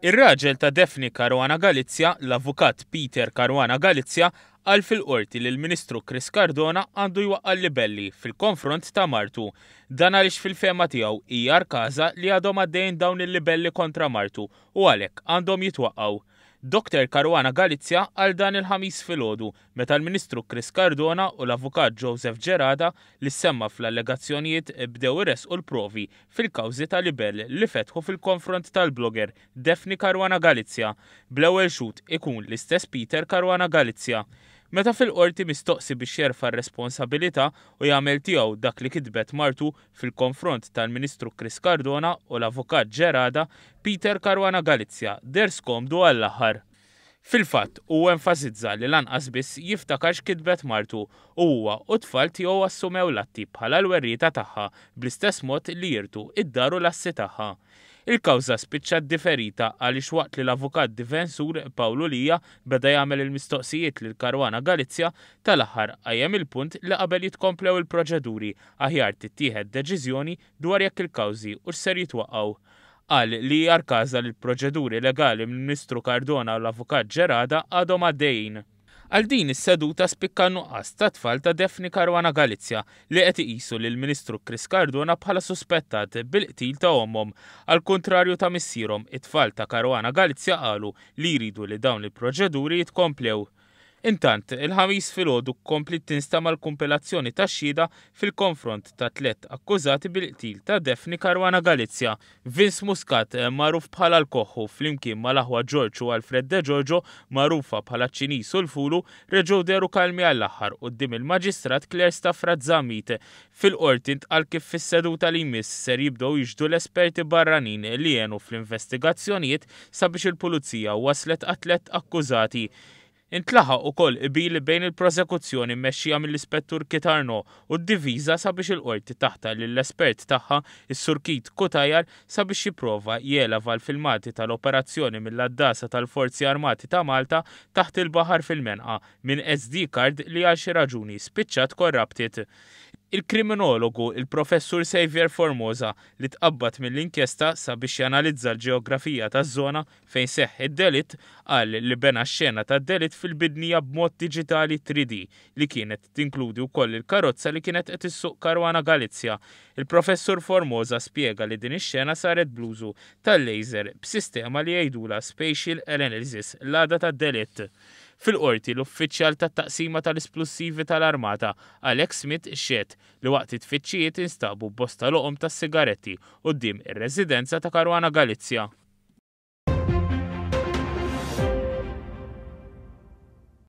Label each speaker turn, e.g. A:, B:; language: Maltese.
A: Ir-raġel ta' Daphne Caruana Galizia, l-Avukat Peter Caruana Galizia, qal fil-Qorti li l-Ministru Chris Cardona għandu jwaqqa' l-libelli fil-konfront ta' martu. Dan għaliex fil-fehma tiegħu hija rkaża li għadhom għaddejjin dawn il-libelli kontra martu u għalhekk għandhom jitwaqqgħu. Dr Caruana Galizia qal dan il-Ħamis filgħodu meta l-Ministru Chris Cardona u l-Avukat Joseph Gerada li ssemma fl-allegazzjonijiet bdew iressqu l-provi fil-kawżi ta' libell li fetħu fil-konfront tal-blogger Daphne Caruana Galizia, bl-ewwel xhud ikun l-istess Peter Caruana Galizia. Meta fil-Qorti mistoqsi biex jerfa' r-responsabilità u jagħmel tiegħu dak li kitbet martu fil-konfront tal-Ministru Chris Cardona u l-Avukat Gerada, Peter Caruana Galizia deher skomdu għall-aħħar. Fil-fatt, huwa enfasizza li lanqas biss jiftakar x'kitbet martu u huwa u t-tfal tiegħu assumew l-atti bħala l-werrieta tagħha bl-istess mod li jirtu d-dar u l-assi tagħha. Il-kawża spiċċat diferita għaliex waqt li l-avukat difensur Pawlu Lia beda jagħmel il-mistoqsijiet lil Caruana Galizia, tal-aħħar qajjem il-punt li qabel jitkomplew il-proċeduri aħjar tittieħed deċiżjoni dwar jekk il-kawżi hux ser jitwaqqgħu. Qal li hija rkaża li l-proċeduri legali mill-Ministru Cardona u l-Avukat Gerada għadhom għaddejjin. Għal din is-seduta spikka n-nuqqas ta' tfal ta' Daphne Caruana Galizia li qed iqisu lill-Ministru Chris Cardona bħala suspettat bil-qtil ta' ommhom. Għall-kuntrarju ta' missierhom, it-tfal ta' Caruana Galizia qalu li jridu li dawn il-proċeduri jitkomplew. Intant, il-Ħamis filgħodu kompliet tinstama' l-kumpilazzjoni tax-xhieda fil-konfront ta' tlett akkużati bil-qtil ta' Daphne Caruana Galizia. Vince Muscat, magħruf bħala l-Koħħu, flimkien mal-aħwa George u Alfred Degiorgio, magħrufa bħala ċ-Ċiniż u l-Fulu, reġgħu dehru kalmi għall-aħħar quddiem il-Maġistrat Claire Stafrace Zammit. Fil-Qorti ntqal kif fis-seduta li jmiss ser jibdew jixhdu l-esperti barranin li għenu fl-investigazzjonijiet sabiex il-Pulizija waslet għat-tlett akkużati. Intlaħaq ukoll qbil bejn il-Prosekuzzjoni mmexxija mill-Ispettur Keith Arnaud u d-Difiża sabiex il-Qorti taħtar lill-espert tagħha, is-Sur Keith Cutajar, sabiex jipprova jeleva l-filmati tal-operazzjoni mill-għaddasa tal-Forzi Armati ta' Malta taħt il-baħar fil-Menqa minn SD card li għal xi raġuni spiċċat corrupted. Il-kriminologu, il-Professur Saviour Formosa, li tqabbad mill-inkjesta sabiex janalizza l-ġeografija taż-żona fejn seħħ id-delitt, qal li bena x-xena tad-delitt fil-bidnija b'mod diġitali 3D li kienet tinkludi wkoll il-karozza li kienet qed issuq Caruana Galizia. Il-Professur Formosa spjega li din ix-xena saret bl-użu tal-laser b'sistema li jgħidulha spatial analysis l-għada tad-delitt. Fil-Qorti, l-uffiċjal tat-Taqsima tal-Isplussivi tal-Armata, Alex Smith xehed li waqt it-tfittxijiet instabu bosta loqom tas-sigaretti quddiem ir-residenza ta' Caruana Galizia.